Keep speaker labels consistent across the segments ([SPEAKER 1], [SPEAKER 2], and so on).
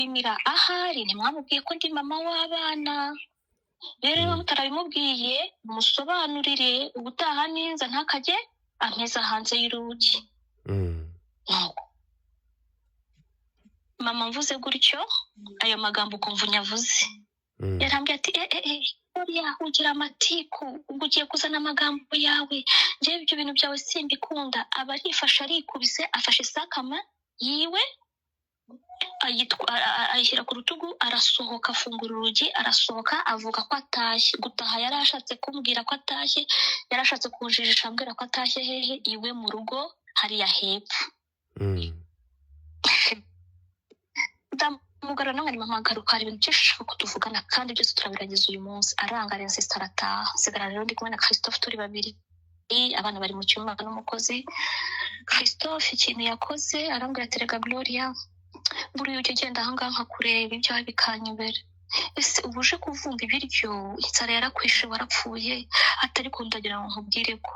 [SPEAKER 1] Ndabashimira ahari ntimwamubwiye ko ndi mama w'abana. Rero niba mutarabimubwiye, musobanurire, ubutaha ninza ntakajye ampeza hanze y'urugi. Nuko mama mvuze gutyo, ayo magambo ukumva unyavuze, yarambwiye ati: "Eh eh eh, buriya ugira amatiku, ubwo ugiye kuzana amagambo yawe, njyewe ibyo bintu byawe simbikunda." Aba arifashe, arikubise, afashe sakama yiwe, ayishyira ku rutugu, arasohoka, afungura urugi, arasohoka, avuga ko atashye. Gutaha yari ashatse kumbwira ko atashye, yari ashatse kunjijisha ambwira ko atashye hehe? Iwe mu rugo hariya hepfo. Ndamugarura nawe, mama garuka, hari ibintu byinshi ushaka ko tuvugana kandi byose turabirangiza uyu munsi. Aranga, arensista, arataha. Nsigara rero ndi kumwe na Christophe turi babiri, abana bari mu cyumba n'umukozi. Christophe ikintu yakoze, arambwira ati: "Rega Gloria, buriya ujya ugenda ahangaha nkakureba ibyawe bikanyobera. Ese uba uje kuvumba ibiryo? Inzara yarakwishe, warapfuye?" Atari ko ndagira ngo nkubwire ko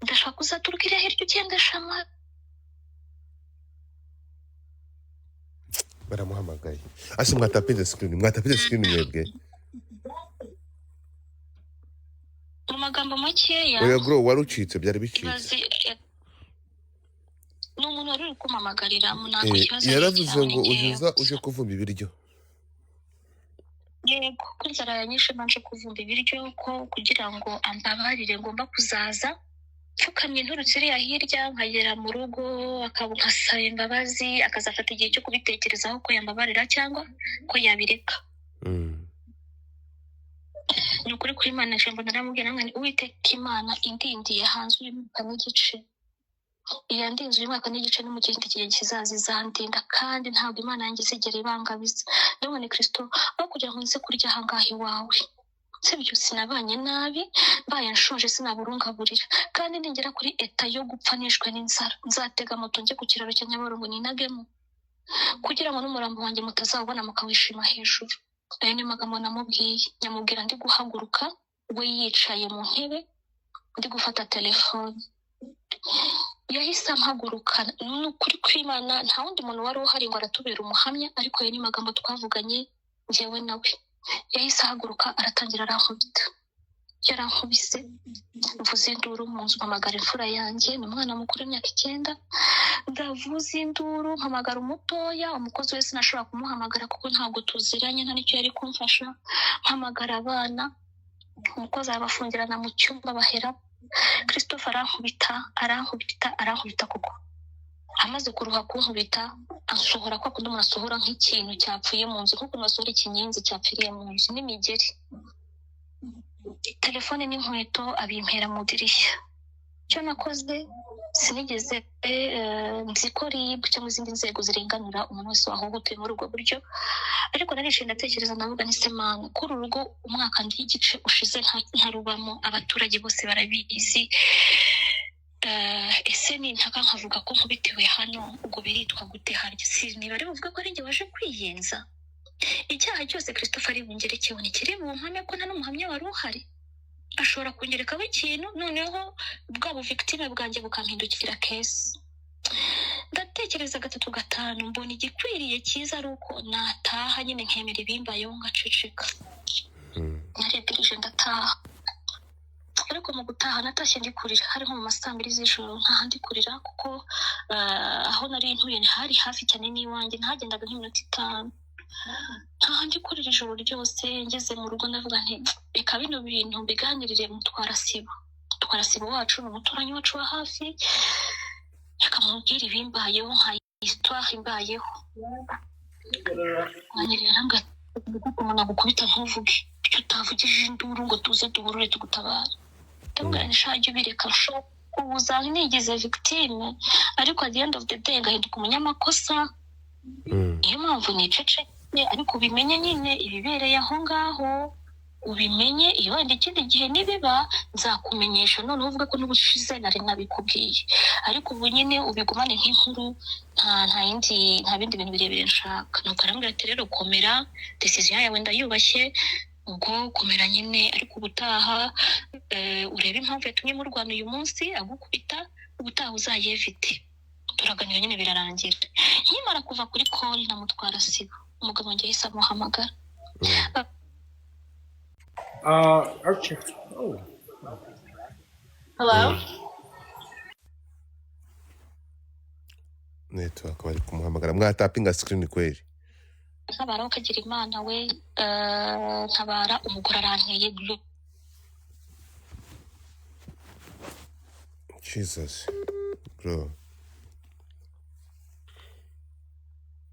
[SPEAKER 1] ndashaka uzaturuka iriya hirya ugendesha ama
[SPEAKER 2] Baramuhamagaye. Ase mwatapinze screen, mwatapinze screen mwebwe.
[SPEAKER 1] Mu magambo makeya.
[SPEAKER 2] Oya Gro, wari ucitse, byari bicitse.
[SPEAKER 1] Ibaze, ni umuntu wari uri kumpamagarira, ntabwo ikibazo ari
[SPEAKER 2] Yaravuze
[SPEAKER 1] icyawe,
[SPEAKER 2] ngo
[SPEAKER 1] ni
[SPEAKER 2] uje
[SPEAKER 1] njyewe.
[SPEAKER 2] uza uje kuvumba ibiryo.
[SPEAKER 1] Yego, ko inzara yanyishe mbanje kuvumba ibiryo, ko kugira ngo ambabarire ngomba kuzaza mfukamye nturutse iriya hirya nkagera mu rugo, akaba nkasaba imbabazi, akazafata igihe cyo kubitekerezaho ko yambabarira cyangwa ko yabireka. Ni ukuri kuri Imana, ijambo naramubwira ngo: "Uwiteka Imana indindiye hanze uyu mwaka n'igice, iyandinze uyu mwaka n'igice, no mu kindi gihe kizaza izandinda, kandi ntabwo Imana yanjye izigera ibangabiza." Ndabona Kristo, aho kugira ngo nze kurya ahangaha iwawe, sibyo, sinabanye nabi, mbaye nshonje sinaburungaburira, kandi ningera kuri état yo gupfa nishwe n'inzara, nzatega moto njye ku kiraro cya Nyabarongo ninagemo, kugira ngo n'umurambo wanjye mutazawubona mukawishima hejuru. Ayo ni magambo namubwiye, nyamubwira ndi guhaguruka, we yicaye mu ntebe, ndi gufata telefone. Yahise ampaguruka. Ni ukuri kw'Imana, nta wundi muntu wari uhari ngo aratubera umuhamya, ariko ayo ni magambo twavuganye njyewe nawe. Yahise ahaguruka, aratangira arankubita. Yarankubise mvuze induru mu nzu, mpamagara imfura yanjye, ni umwana mukuru w'imyaka 9. Ndavuza induru, mpamagara umutoya, umukozi wese nashobora kumuhamagara kuko ntabwo tuziranye, nta n'icyo yari kumfasha. Mpamagara abana, umukozi arabafungirana mu cyumba bahera. Christophe arankubita, arankubita, arankubita, kuko amaze kuruha kunkubita ansohora kwa kundi umuntu asohora nk'ikintu cyapfuye mu nzu, nk'ukuntu basohora ikinyenzi cyapfiriye mu nzu n'imigeri. Telefone n'inkweto abimpera mu idirishya. Icyo nakoze, sinigeze nzi ko RIB cyangwa izindi nzego zirenganura umuntu wese wahohotewe muri ubwo buryo, ariko naricaye ndatekereza, ndavuga nti: "Se Mana, kuri uru rugo umwaka n'igice ushize ntarubamo, abaturage bose barabizi. Ese nintaka nkavuga ko nkubitiwe hano, ubwo biritwa gute harya? Si niba ari buvuge ko ari njye waje kwiyenza? Icyaha cyose Christophe ari bungerekeho ntikiri bumpame, ko nta n'umuhamya wari uhari. Ashobora kungerekaho ikintu, noneho bwa buvictime bwanjye bukampindukira case." Ndatekereza gatatu, gatanu, mbona igikwiriye cyiza ari uko nataha nyine, nkemera ibimbayeho, ngaceceka. Narebwirije ndataha, ariko mu gutaha natashye ndi kurira. Hari nko mu ma saa 2 z'ijoro, ntaha ndi kurira kuko aho nari ntuye hari hafi cyane n'iwanjye, ntagendaga nk'iminota 5. Ntaha ndi kurira ijoro ryose. Ngeze mu rugo ndavuga nti: "Reka bino bintu mbiganirire Mutwarasibo." Mutwarasibo wacu ni umuturanyi wacu wa hafi. Reka mubwire ibimbayeho nka histoire imbayeho. Mwanyerera, arambwira ati: "Umuntu agukubita ntuvuge, kuki utavugije induru ngo tuze duhurure tugutabare?" Ndamubwira nti: "Sha, jya ubireka, nshobora kuza nigize victime, ariko at the end of the day ngahinduka umunyamakosa. Niyo mpamvu niceceke, ariko ubimenye nyine ibibereye aho ngaho, ubimenye. Iyo wenda ikindi gihe nibiba nzakumenyesha, noneho uvuge ko n'ubushize nari nabikubwiye, ariko ubu nyine ubigumane nk'inkuru, nta yindi, nta bindi bintu birebire nshaka." Nuko arambwira ati: "Rero komera, decision yawe ndayubashye, ubwo komera nyine, ariko ubutaha urebe impamvu yatumye murwana uyu munsi agukubita, ubutaha uzayevite." Turaganira nyine birarangira. Nkimara kuva kuri call na Mutwara Sibo Umugabo wanjye yahise amuhamagara.
[SPEAKER 3] Okay. Oh.
[SPEAKER 4] Hello?
[SPEAKER 2] Network, bari kumuhamagara. Mwatapinga screen kweri.
[SPEAKER 1] Ntabara, ukagira Imana we, ntabara, umugore aranteye.
[SPEAKER 2] Jesus bro.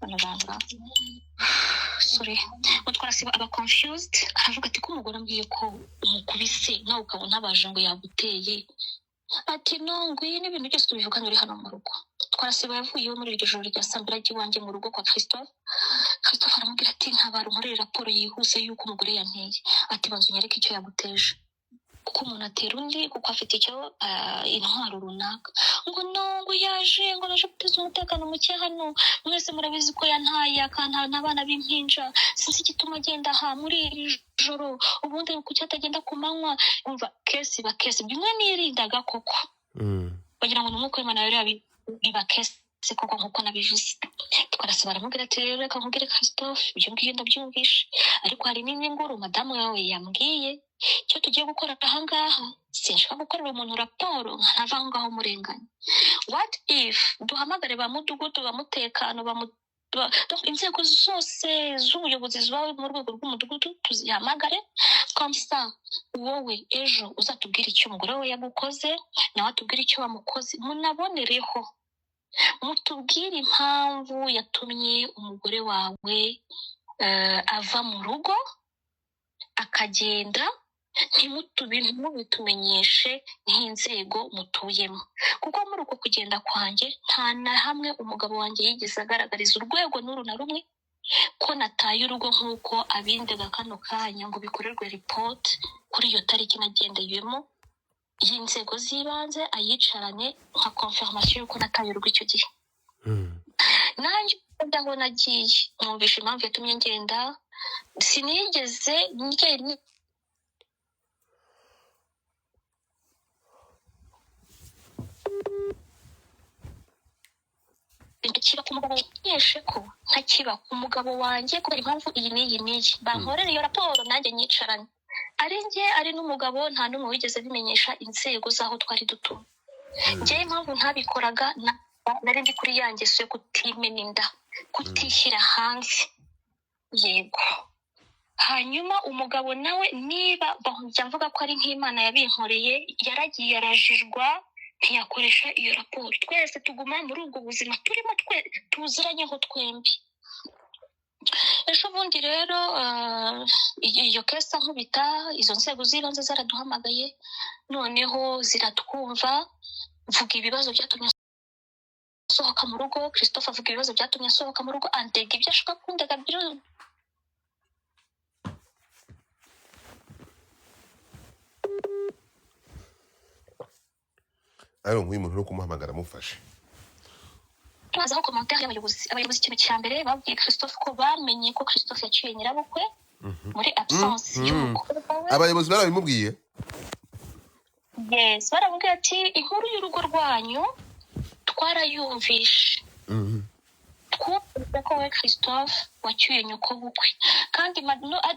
[SPEAKER 1] Bana, sorry, Mutwara sibo aba confused, aravuga ati: "Ko umugore ambwiye ko umukubise, nawe ukaba untabaje ngo yaguteye?" Ati: "No, ngwino, ibintu byose tubivugane uri hano mu rugo." Mutwara sibo yavuye iwe muri iryo joro rya saa 2, ajya iwanjye mu rugo kwa Christophe. Christophe aramubwira ati: "Ntabara, unkorere raporo yihuse y'uko umugore yanteye." Ati: "Banza unyereke icyo yaguteje, kuko umuntu atera undi kuko afite icyo intwaro runaka." Ngo no, ngo yaje, ngo naje guteza umutekano muke hano, mwese murabizi ko yantaye, akantana n'abana b'impinja, sinzi igituma agenda aha muri iri joro, ubundi kuki atagenda ku manywa? Umva, case iba case, bimwe nirindaga koko. Bagira ngo ni umwuka w'Imana rero, biba case koko nkuko nabivuze. Twarasaba, aramubwira ati: "Rero reka nkubwire Christophe, ibyo ngiyo ndabyumvishe, ariko hari n'indi nkuru madamu wawe yambwiye. Icyo tugiye gukora ahangaha, sinshaka gukorera umuntu raporo nkava aho ngaho murenganya. What if duhamagare ba mudugudu, ba mutekano, donc inzego zose z'ubuyobozi ziba mu rwego rw'umudugudu tuzihamagare, comme ça wowe ejo uzatubwire icyo umugore we yagukoze, nawe atubwire icyo wamukoze, munabonereho mutubwire impamvu yatumye umugore wawe ava mu rugo akagenda, ntimubitumenyeshe nk'inzego mutuyemo, kuko muri uko kugenda kwanjye nta na hamwe umugabo wanjye yigeze agaragariza urwego n'uru na rumwe ko nataye urugo nk'uko abindega kano kanya, ngo bikorerwe ripoti kuri iyo tariki nagendeyemo y'inzego z'ibanze, ayicarane nka confirmation y'uko nataye urugo icyo gihe." Nanjye aho nagiye mwumvisha impamvu yatumye ngenda, sinigeze ngenda. Ntakiba ku mugabo, menyeshe ko ntakiba ku mugabo wanjye kubera impamvu iyi n'iyi n'iyi, bankorere iyo raporo nanjye nyicarane. Ari njye, ari n'umugabo, nta n'umwe wigeze abimenyesha inzego z'aho twari dutuye. Njyewe impamvu ntabikoraga, nari ndi kuri ya ngeso yo kutimena inda, kutishyira hanze, yego. Hanyuma umugabo nawe, niba njya mvuga ko ari nk'Imana yabinkoreye, yaragiye arajijwa, ntiyakoresha iyo raporo. Twese tuguma muri ubwo buzima turimo, twe tuziranyeho twembi. Ejo bundi rero iyo case nkubita, izo nzego z'ibanze zaraduhamagaye, noneho ziratwumva, mvuga ibibazo byatumye asohoka mu rugo, Christophe avuga ibibazo byatumye asohoka mu rugo, andega ibyo ashaka kundega.
[SPEAKER 2] Ariko nk'uyu muntu uri kumuhamagara amufashe.
[SPEAKER 1] Tubazaho commentaire y'abayobozi. Abayobozi, ikintu cya mbere babwiye Christophe, ko bamenye ko Christophe yaciye nyirabukwe muri absence y'umukobwa we.
[SPEAKER 2] Abayobozi barabimubwiye?
[SPEAKER 1] Yes, baramubwiye ati: "Inkuru y'urugo rwanyu twarayumvishe, twumvise ko we Christophe wacyuye nyoko bukwe, kandi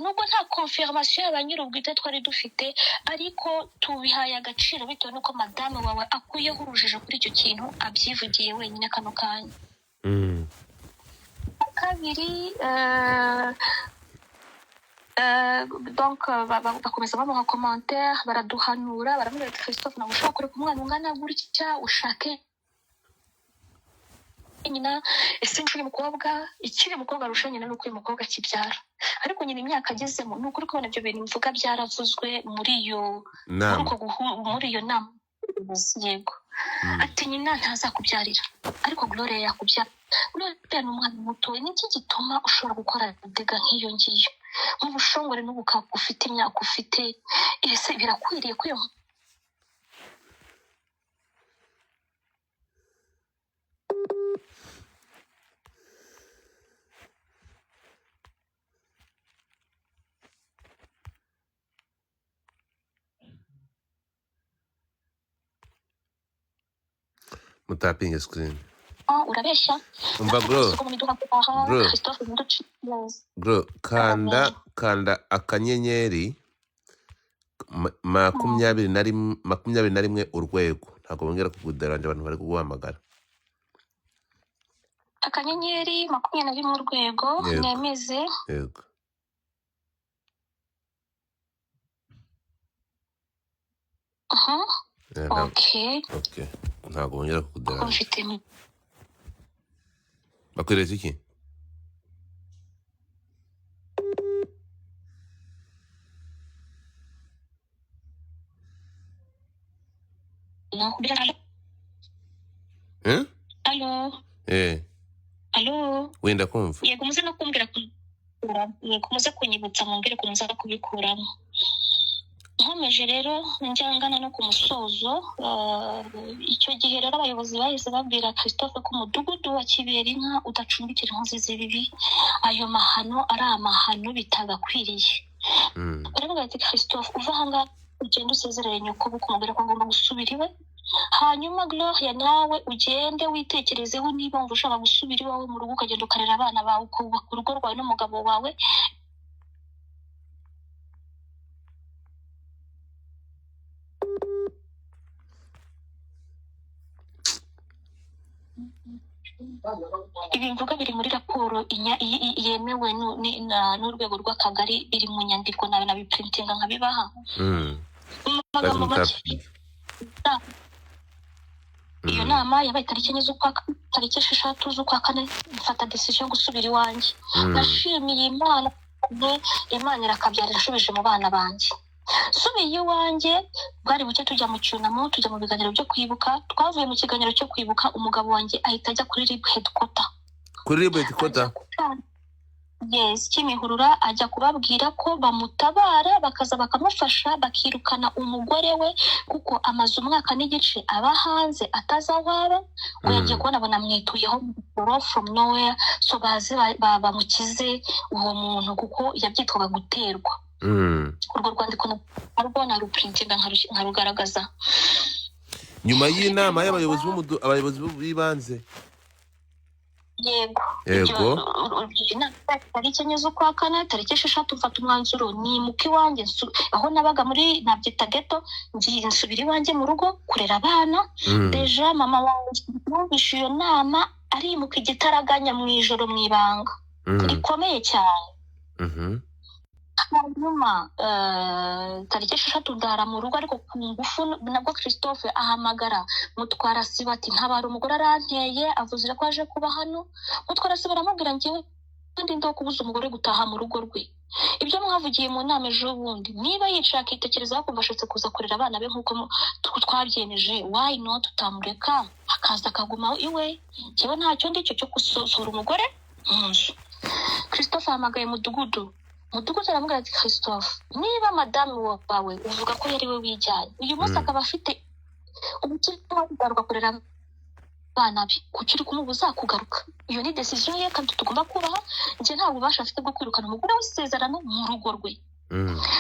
[SPEAKER 1] nubwo nta confirmation ya ba nyir'ubwite twari dufite, ariko tubihaye agaciro bitewe n'uko madamu wawe akuyeho urujijo kuri icyo kintu, abyivugiye wenyine kano kanya." Kabiri, donc bakomeza bamuha commentaire, baraduhanura, baramubwira ati: "Christophe, ntabwo ushobora kureka umwana ungana gutya, ushake nyina. Ese uyu mukobwa, ikiri umukobwa arusha nyina nuko uyu mukobwa akibyara, ariko nyina imyaka agezemo." Ni ukuri kubona ibyo bintu mvuga byaravuzwe muri iyo muri
[SPEAKER 2] Nama.
[SPEAKER 1] uko muri iyo nama, yego. Ati: "Nyina ntazakubyarira, ariko Gloria yakubyara. Gloria ni umwana muto. Niki gituma ushobora gukora dégâts nk'iyo ngiyo nk'ubushongore n'ubukaka ufite, imyaka ufite? Ese birakwiriye ko iyo
[SPEAKER 2] Mutapinge screen.
[SPEAKER 1] Urabeshya.
[SPEAKER 2] Umva gro.
[SPEAKER 1] Isoko mu miduha guhaha.
[SPEAKER 2] Bro.
[SPEAKER 1] Christophe Nduci, yes.
[SPEAKER 2] Bro, kanda kanda akanyenyeri 21 21 urwego. Ntabwo bongera kukuderanja, abantu bari kuguhamagara.
[SPEAKER 1] Akanyenyeri 21 urwego.
[SPEAKER 2] Yego.
[SPEAKER 1] Nemeze.
[SPEAKER 2] Yego.
[SPEAKER 1] Aha. Okay.
[SPEAKER 2] Okay, ntabwo bongera
[SPEAKER 1] Kuko
[SPEAKER 2] kukuderanja.
[SPEAKER 1] mfite
[SPEAKER 2] Bakweretse iki?
[SPEAKER 1] Nakubwira.
[SPEAKER 2] Eh?
[SPEAKER 1] Alo?
[SPEAKER 2] Eh.
[SPEAKER 1] Alo?
[SPEAKER 2] Wenda kumva.
[SPEAKER 1] Yego, muze no kumbwira kubikuramo. Yego, muze kunyibutsa mumbwire ukuntu nza kubikuramo. Nkomeje rero njyangana no ku musozo, icyo gihe rero abayobozi bahise babwira Christophe ko umudugudu wa Kiberinka udacumbikira inkozi z'ibibi, ayo mahano ari amahano bitagakwiriye. Baravuga ati: "Christophe, uva ahangaha ugende usezerere nyoko ukumubwira ko ngomba gusubira iwe. Hanyuma Gloria, nawe ugende witekerezeho niba wumva ushaka gusubira iwawe mu rugo, ukagenda ukarera abana bawe, ukubaka urugo rwawe n'umugabo wawe." Ibi mvuga biri muri raporo yemewe n'urwego rw'akagari, biri mu nyandiko, nawe nabiprintinga nkabibaha. Mu magambo make, iyo nama yabaye tariki 4 z'ukwa, tariki 6 z'ukwa kane, mfata decision yo gusubira iwanjye. Nashimiye Imana, Imana irakabyara, irashubije mu bana banjye. Nsubiye iwanjye bwari buke, tujya mu cyunamo, tujya mu biganiro byo kwibuka. Twavuye mu kiganiro cyo kwibuka, umugabo wanjye ahita ajya kuri RIB headquarter.
[SPEAKER 2] Kuri RIB headquarter?
[SPEAKER 1] Ajya yes, Kimihurura, ajya kubabwira ko bamutabara, bakaza bakamufasha, bakirukana umugore we, kuko amaze umwaka n'igice aba hanze atazi aho aba, ngo yagiye kubona abona amwituyeho from nowhere, so baze bamukize uwo muntu kuko yabyitwaga guterwa. Urwo rwandiko narwo naruprintinga nkarugaragaza.
[SPEAKER 2] Nyuma y'inama y'abayobozi abayobozi b'ibanze?
[SPEAKER 1] Yego.
[SPEAKER 2] Yego.
[SPEAKER 1] Inama tariki 4 z'ukwa kane, tariki 6 mfata umwanzuro nimuka iwanjye, aho nabaga muri nabyita ghetto, ngiye nsubira iwanjye mu rugo kurera abana. Déjà mama wanjye yumvishe iyo nama arimuka igitaraganya mu ijoro mu ibanga rikomeye cyane. Hanyuma tariki 6 ndara mu rugo, ariko ku ngufu nabwo Christophe ahamagara Mutwara Sibo ati: "Ntabara, umugore aranteye, avuze ko aje kuba hano." Mutwara Sibo aramubwira: "Njyewe ndi ndo kubuza umugore gutaha mu rugo rwe? Ibyo mwavugiye mu nama ejo bundi, niba yicaye akitekerezaho akumva ashatse kuza kurera abana be nk'uko twabyemeje, why not tutamureka akaza akaguma iwe? Njyewe ntacyo ndicyo cyo gusohora umugore mu nzu." Christophe ahamagaye mudugudu. Mudugudu aramubwira ati: "Christophe, niba madamu wawe uvuga ko yari we wijyanye, uyu munsi akaba afite umutima wo kugaruka kurera abana be, kuki uri kumubuza kugaruka? Iyo ni decision ye kandi tugomba kubaha. Njye nta bubasha afite bwo kwirukana umugore w'isezerano mu rugo rwe."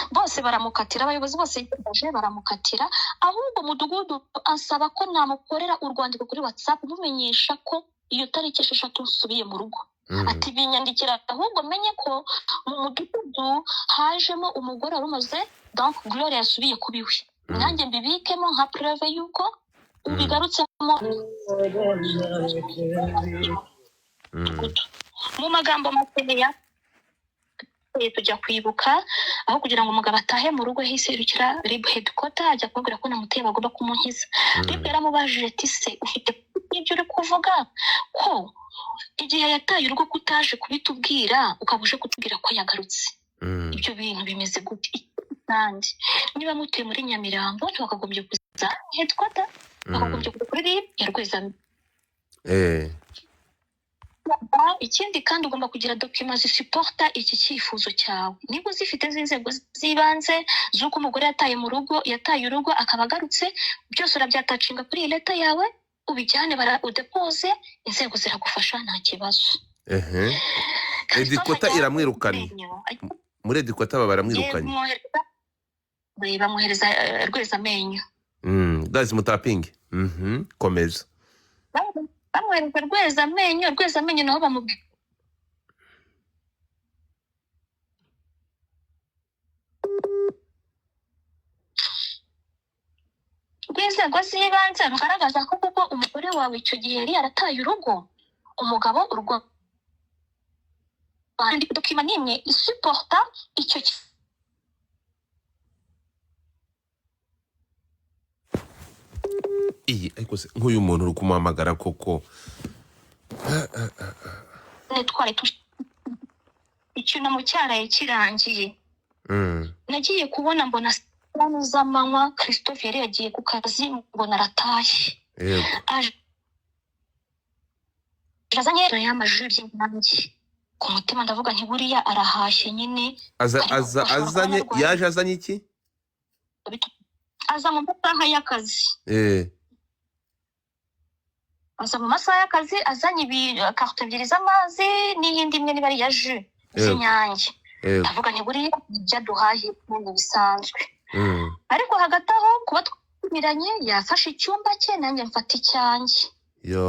[SPEAKER 1] Bose baramukatira, abayobozi bose baje baramukatira. Ahubwo mudugudu asaba ko namukorera urwandiko kuri WhatsApp mumenyesha ko iyo tariki 6 nsubiye mu rugo. Ati: "Binyandikira ahubwo menye ko mu mudugudu hajemo umugore wari umaze, donc Gloria yasubiye kuba iwe, nanjye mbibikemo nka preuve yuko ubigarutsemo." Mu magambo makeya, tujya kwibuka, aho kugira ngo umugabo atahe mu rugo yahise yirukira RIB headquarter, ajya kubabwira ko namuteye, bagomba kumunkiza. RIB yaramubajije ati: "Se ufite n'ibyo uri kuvuga, ko igihe yataye urugo kutaje kubitubwira, ukaba uje kutubwira ko yagarutse, ibyo bintu bimeze gute? Kandi niba mutuye muri Nyamirambo ntibakagombye kuza headquarter, bakagombye kuza kuri RIB ya Rwezamenyo. Ikindi kandi ugomba kugira document zisuporta iki cyifuzo cyawe, niba uzifite z'inzego z'ibanze z'uko umugore yataye mu rugo, yataye urugo akaba agarutse, byose urabyatacinga kuri iyi letter yawe, ubijyane bara udepose, inzego ziragufasha, nta kibazo."
[SPEAKER 2] Headquarter
[SPEAKER 1] Christophe ajya
[SPEAKER 2] iramwirukanye.
[SPEAKER 1] amenyo.
[SPEAKER 2] Muri headquarter baba baramwirukanye.
[SPEAKER 1] Bamwohereza Rwezamenyo.
[SPEAKER 2] Guys, mutapinge. Komeza.
[SPEAKER 1] Bamwereka Rwezamenyo, Rwezamenyo naho bamubwira rw'inzego z'ibanze rugaragaza ko kuko umugore wawe icyo gihe yari yarataye urugo, umugabo urwo document n'imwe isuporta icyo
[SPEAKER 2] Iyi ariko se nk'uyu muntu uri kumuhamagara koko?
[SPEAKER 1] Twari icyunamo cyaraye kirangiye. Nagiye kubona mbona saa tanu z'amanywa, Christophe yari yagiye ku kazi, mbona aratashye. Aje azanye y'amajwi by'inyange. Ku mutima ndavuga nti buriya arahashye nyine.
[SPEAKER 2] Aza
[SPEAKER 1] Ariko
[SPEAKER 2] aza
[SPEAKER 1] ashobora kuba
[SPEAKER 2] azanye
[SPEAKER 1] anarwaye.
[SPEAKER 2] Yaje azanye iki?
[SPEAKER 1] Aza mu masaha y'akazi. Aza mu masaha y'akazi azanye karito ebyiri z'amazi n'iyindi imwe niba ari iya jus z'inyange. Ndavuga nti buriya ibyo aduhaye ni bisanzwe. Ariko hagati aho kuba twumiranye, yafashe icyumba cye, nanjye mfata icyanjye.
[SPEAKER 2] Yo.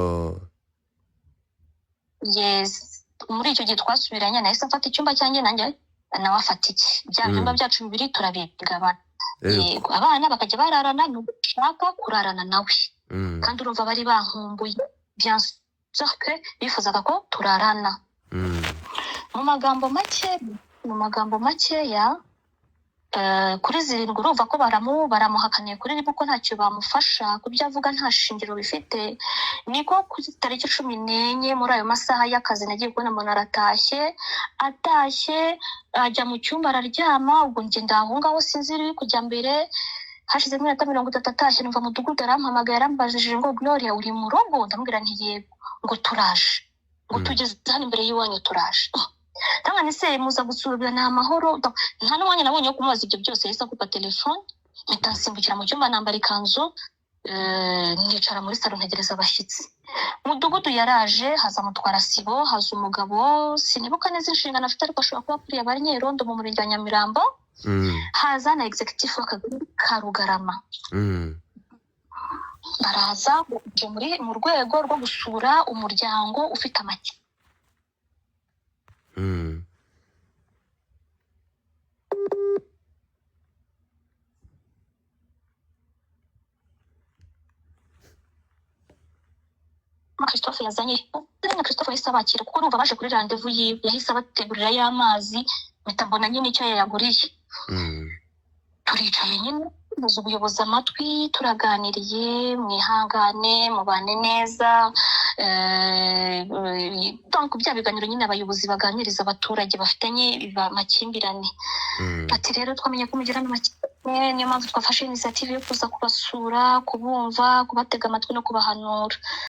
[SPEAKER 1] Yes, muri icyo gihe twasubiranye, nahise mfata icyumba cyanjye, nanjye nawe afata iki, bya byumba byacu bibiri turabigabana. Yego, abana bakajya bararana n'ushaka kurarana nawe. Kandi urumva bari bankumbuye, bien sûr que bifuzaga ko turarana. Mu magambo makeya, kuri 7 urumva ko baramuhakaniye kuri RIB ko ntacyo bamufasha, ku byo avuga nta shingiro bifite. Niko kuri tariki 14 muri ayo masaha y'akazi nagiye kubona mbona aratashye. Atashye ajya mu cyumba araryama. Ubwo njye ndaho ngaho sinzi iri kujya mbere. Hashize iminota 30 atashye, numva mudugudu arampamagaye, arambajije ngo: "Gloria, uri mu rugo?" Ndamubwira nti: "Yego." Ngo: "Turaje," ngo: "Tugeze hano imbere y'iwanyu, turaje." Ndabona se muza gusura ni amahoro? Nta n'umwanya nabonye wo kumubaza ibyo byose, yahise akupa telefone, mpita nsimbukira mu cyumba, nambara ikanzu, nicara muri salo ntegereza abashyitsi. Mudugudu yaraje, haza mutwara sibo, haza umugabo sinibuka neza inshingano afite, ariko ashobora kuba akuriye abanyerondo mu murenge wa Nyamirambo. Haza na executive w'akagari ka Rugarama. Baraza baje muri mu rwego rwo gusura umuryango ufite amake Christophe yazanye na Christophe yahise abakira, kuko urumva baje kuri rendez-vous yiwe, yahise abategurira y'amazi, mpita mbona nyine icyo yayaguriye. Turicaye nyine, tubuze ubuyobozi amatwi, turaganiriye: "Mwihangane, mubane neza." Donc bya biganiro nyine abayobozi baganiriza abaturage bafitanye amakimbirane. Ati: "Rero twamenye ko mugirana amakimbirane, niyo mpamvu twafashe initiative yo kuza kubasura, kubumva, kubatega amatwi no kubahanura."